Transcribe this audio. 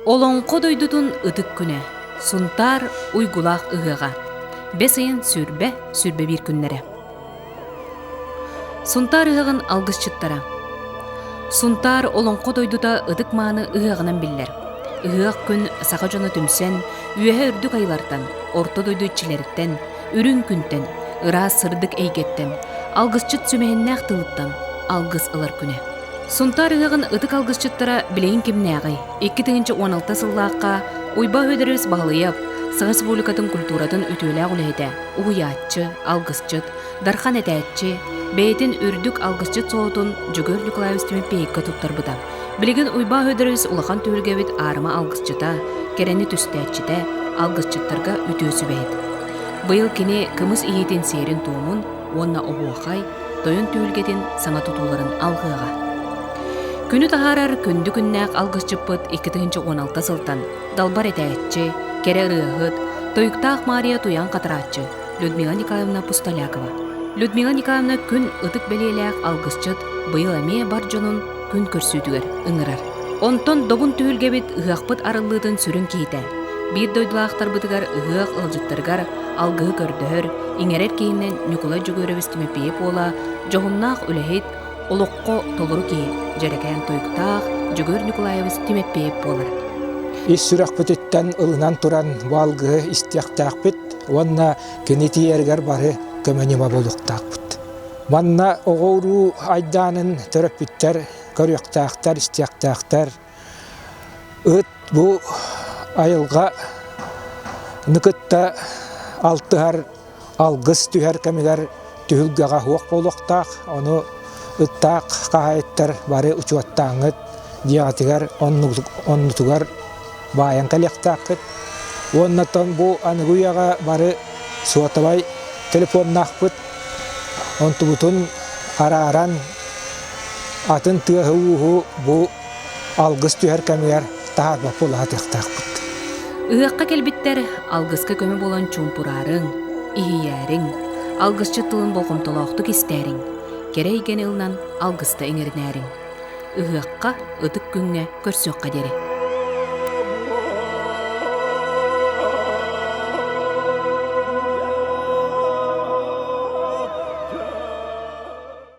Олоҥхо дойдутун ытык күнэ, Сунтаар уйгулаах ыһыаҕа. Бэс ыйын сүүрбэ, 21 күннэрэ. Сунтаар ыһыаҕын алгысчыттара. Сунтаар олоҥхо дойдута ытык-мааны ыһыаҕынан биллэр. Ыһыах күн саха дьоно түмсэн, үөһэ үрдүк айылартан, орто дойду иччилэриттэн, үрүҥ күнтэн, ыраас сырдык эйгэттэн, алгысчыт сүмэһиннээх тылыттан алгыс ылар күнэ. Сунтаар ыһыаҕын ытык алгысчыттара билигин кимнээҕий? 2016 сыллаахха Уйба Федорович Баһылыйап, Саха Республикатын культуратын үтүөлээх үлэһитэ, уһуйааччы, алгысчыт, дархан этээччи, бэйэтин үрдүк алгысчыт солотун Дьөгүөр Николаевич Тимофеевка туттарбыта. Билигин Уйбаа Федорович улахан түһүлгэбит аарыма алгысчыта, кэрэни түстээччитэ, алгысчыттарга үтүө сүбэһит. Быйыл кини кымыс иһиитин сиэрин-туомун уонна оһуохай, тойон түһүлгэтин саҥа тутууларын алҕыаҕа. Күнү таһаарар күндү күннээх алгысчыппыт 2016 сылтан далбар этээччи, кэрэ ырыаһыт, тойуктаах Маарыйа Туйаан Хатарааччы Людмила Николаевна Пустолякова. Людмила Николаевна күн ытык бэлиэлээх алгысчыт быйыл эмиэ бар дьонун күн көрсүүтүгэр ыҥырар. Онтон добун түһүлгэбит ыһыахпыт арыллыытын сүрүн киһитэ, биир дойдулаахтарбытыгар ыһыах ыалдьыттарыгар алгыһы көрдөһөр, иҥэрэр киһинэн Ньукулай Дьөгүөрэбис Тимэпиэйэп уола дьоһуннаах үлэһит, олоххо толору киһи, дьэрэкээн тойуктаах Дьөгүөр Ньукулаевич Тимэппиэйэп буолар. Ис сүрэхпититтэн ылынан туран бу алгыһы истиэхтээхпит уонна кини тиийэригэр бары көмө-ньыма буолуохтаахпыт. Манна оҕо-уруу айдаанын төрөппүттэр көрүөхтээхтэр, истиэхтээхтэр. Ыт бу айылҕа кытта алтыһар алгыс түһэр кэмигэр түһүлгэҕэ суох буолуохтаах. Ону ыттаах хаһаайыттар бары учуоттааҥҥыт дьиэҕитигэр оннутугар баайан кэлиэхтээххит. Уоннатан бу аныгы үйэҕэ бары суотабай телефоннаахпыт. Онтубутун арааран атын тыаһы-ууһу бу алгыс түһэр кэмигэр таһаарбат буола сатыахтаахпыт. Ыһыахха кэлбиттэр алгыска көмө буолан чуумпураарыҥ, иһийээриҥ, алгысчыт тылын болҕомтолоохтук истээриҥ, кэрэ эйгэни ылынан алгыста иҥэринээриҥ. Ыһыахха ытык күҥҥэ көрсүөххэ диэри.